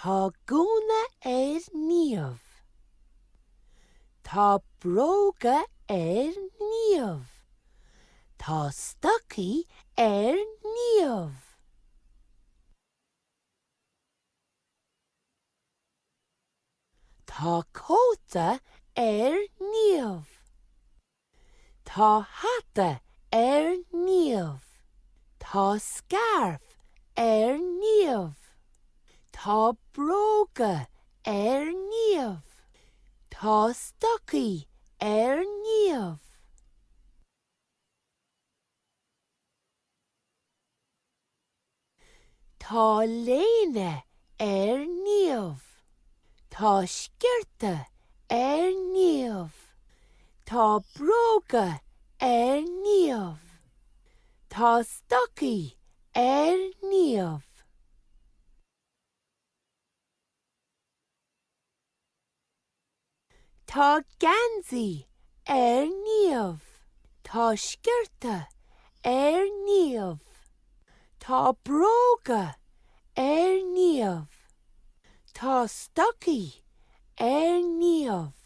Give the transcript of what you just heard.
Tá gúna ar Niamh. Tá bróga ar Niamh. Tá stocaí ar Niamh. Tá cóta ar Niamh. Tá hata ar Niamh. Tá scairf ar Niamh. Tá bróga ar Niamh. Tá stocaí ar Niamh. Tá léine ar Niamh. Tá sciorta ar Niamh. Tá bróga ar Niamh. Tá stocaí ar Niamh. Tá geansaí ar Niamh. Tá sciorta ar Niamh. Tá bróga ar Niamh. Tá stocaí ar Niamh.